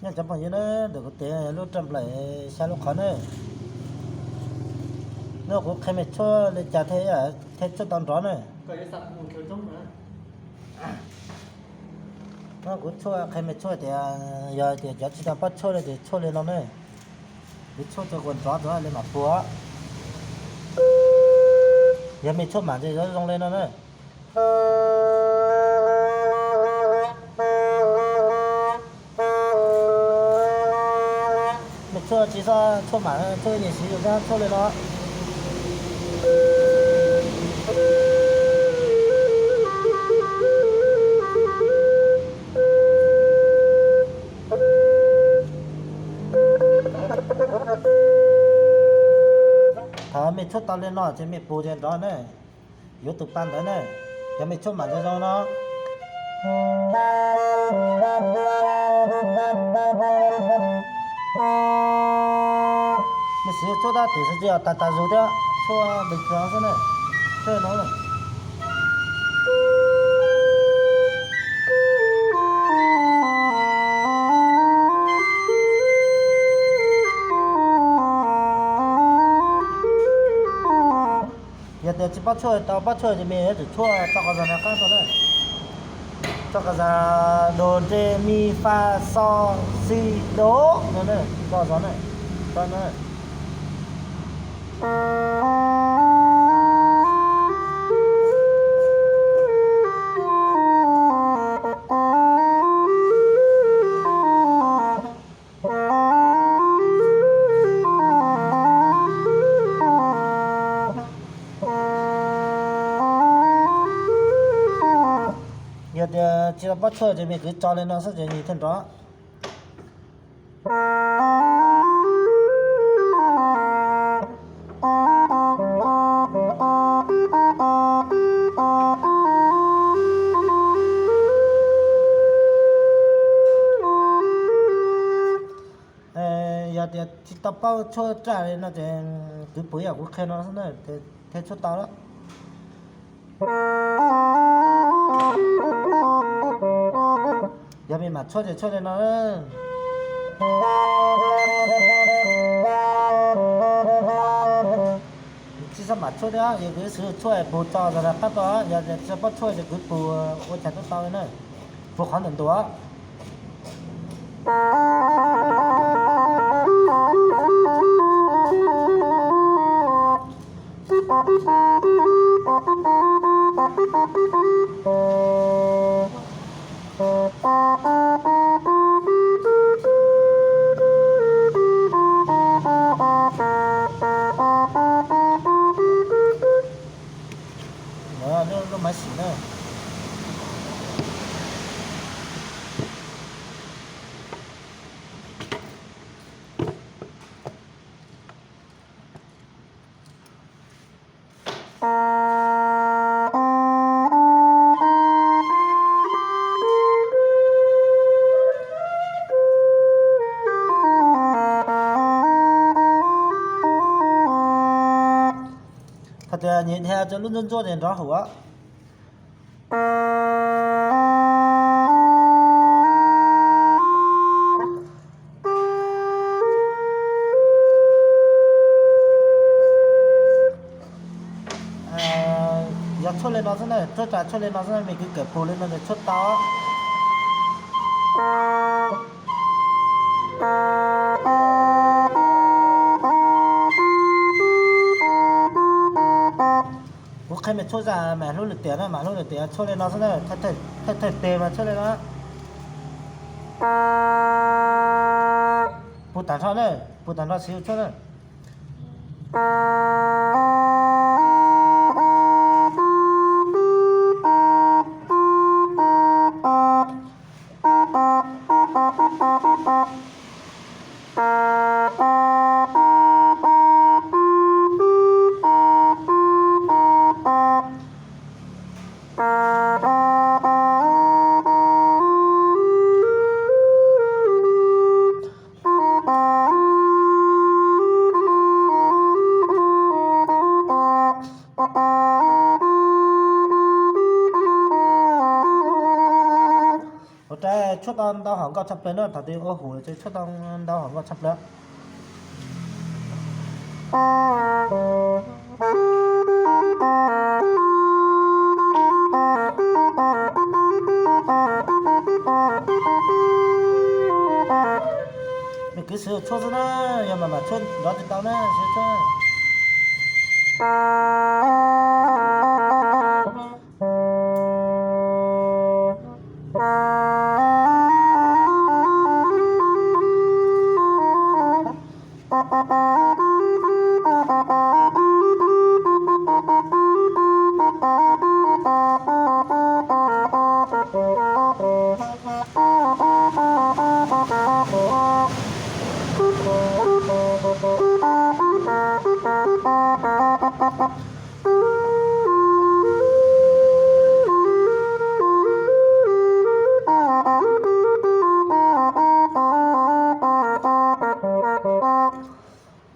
Nyob cov phooj ywg na, ntawm kuv tias lub raj nplaim xya lub qhov na, nyob kuv qhia mej tshuaj li cas thiaj, thiaj tshuaj tau nrov na. Nyob kuv tshuaj qhia mej tshuaj tias, yog tias cov tsis tau paub tshuaj li ces tshuaj li no na. Kuv tshuaj tso kuas nrov tod li mam puag. Yog mej tshuaj mam ces yuav zoo li no na. Mej tshuaj tsis txhob tshuaj mam, tshuaj nyem siv yus thiab tshuaj li no. Thaum mej tshuaj tau li no ces mej puag ces nrov na. Yuav tus pa ntawd na, yog mej tshuaj mam zoo zoo no. Mej siv tshuaj tab tis xwb tsis yog tas tas zus thiab, tshuaj npes txog xwb na, tshuaj no na. Yog tias tsis paub tshuaj, tau paub tshuaj ces mej yuav tsum tshuaj tso qhov zaj no qab tau na. Tso qhov zaj do re mi fa so si do no na, tso zaj no, tso no. Yog tias tsis tau paub tshuaj ces mej kwv tso li no xwb ces nws thiaj nrov. Yog tias tsis tau paub tshuaj raj li no ces kwv puag yam kuv qhia no xwb na, thiaj tshuaj tau lawm. Yog mej mam tshuaj ces tshuaj li no. Tsis txhob mam tshuaj thiab, yog kwv xwv tshuaj puag tso zaj no qab tau, yog tsis paub tshuaj ces kwv puag ua cas tub tau li na. Puag qhov ntawm ntua. Lub maiv xim na. Thaum tias nyiam dhia rau lub ntsuab ntsuab ces nrov hauv. Yog tshuaj li no xwb na, tshuaj raj tshuaj li no xwb na, mej kwv kawm puag li no ces tshuaj tau. Kuv qhia mej tshuaj zaj mam hlub lwm tiam na, mam hlub lwm tiam tshuaj li no xwb na, thawj thawj tes mas tshuaj li no. Puag tag nrho na, puag tag nrho siv tshuaj na. Ntau hom nkauj tshaj plaws na, thaum twg ua hum ces tshuab tau ntau hom nkauj tshaj plaws. Nws kwv xwb tshuab xwb na, yog mam mam tshuab nrov tsis tau na, xwb tshuab.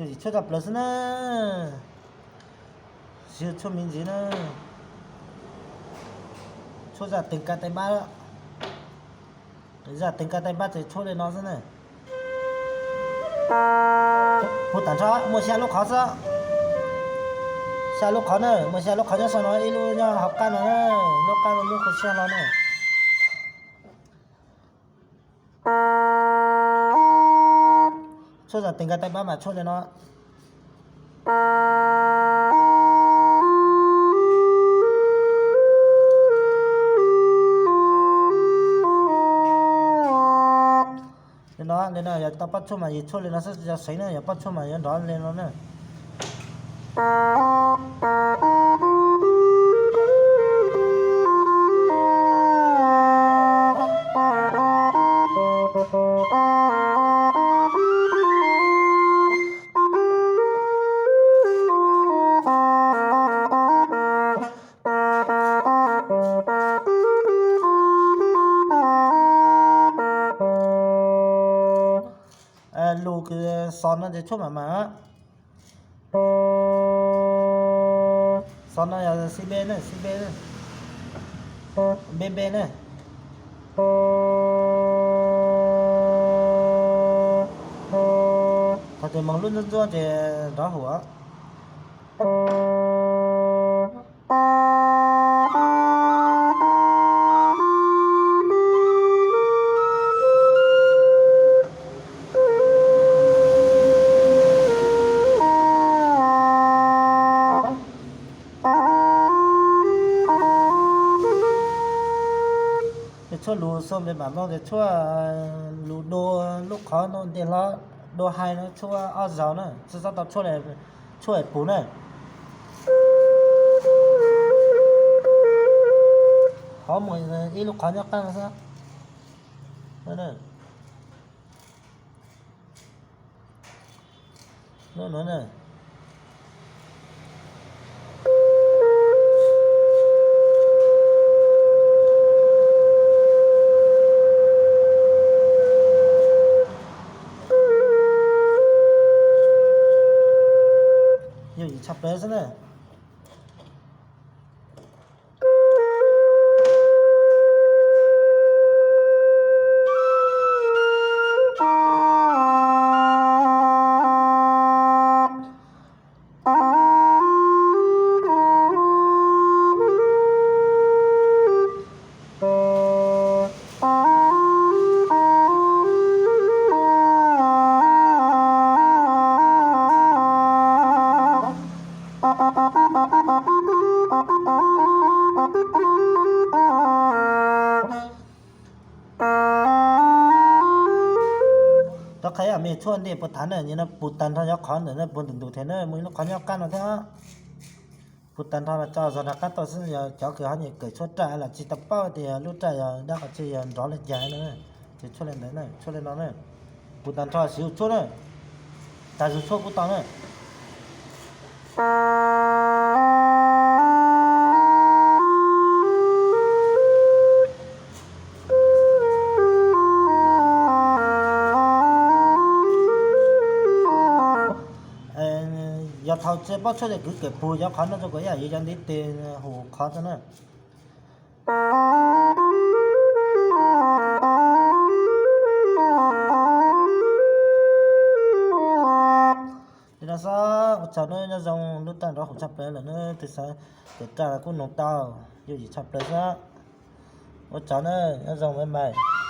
Yog tshuab tshaj plaws xwb na, siv tshuab me ntsis na, tshuab zaj teeg kab taij npab, zaj teeg kab taij npab ces tshuab li no xwb na. Puv tag nrho muaj xya lub qhov xwb, xya lub qhov na, muaj xya lub qhov nyob saum no, ib lub nyob hauv qab no na, lub qab no lub qhov xya hlo na. Tshuab zaj teeg kab taij npab mas tshuab li no. Li no, li no yog tau pab tshuaj mas yus tshuaj li no xwb, yog seev na, yog pab tshuaj mas yuav nrov li no na. Lus kws xos no ces tshuab mam mam. Xos no yog xib npe ne, xib npe, npe npe ne. Thaum twg moog lub ntxuab ntxuab ces nrov huv. Ces tshuab lus xo npe mam no ces tshuab lus do, lub qhov no ntej hlo, do hais no tshuab ob zaug na, tsi xob tau tshuab, tshuab pum na. Qhov mus ib lub qhov nyob qab no xwb. Lub no na. Yog yim tshaj plaws xwb na. Rov qhia me tshuaj ntej puv thav na, nyias no puv tag nrho cov qhov ntawm no puv ntus ntus them na, mus ib lub qhov nyob qab no thiab. Puv tag nrho mas tso zog rov qab tuaj xwb, yog cov kws ho nyiam kawm tshuaj raj los tsis tau paub tias yog lub raj yog dab qhov tsi, yog nrov li cas no, ces tshuaj li ntawd na, tshuaj li no na. Puv tag nrho siv tshuaj na, tas zug tshuaj kuj tau na. Yog thaum tsis paub tshuaj ces kwv kawm puv cov qhov no rau kuv ib yam yuav cov ntiv tes hum qhov tau na. Nyob xwb, ua tsaug nawb, nyob zoo, lub raj nrov huv tshaj plaws lawm nawb, twb xav tias raj los kuj noog tau, yooj yim tshaj plaws xwb. Ua tsaug nawb, nyob zoo, bye bye.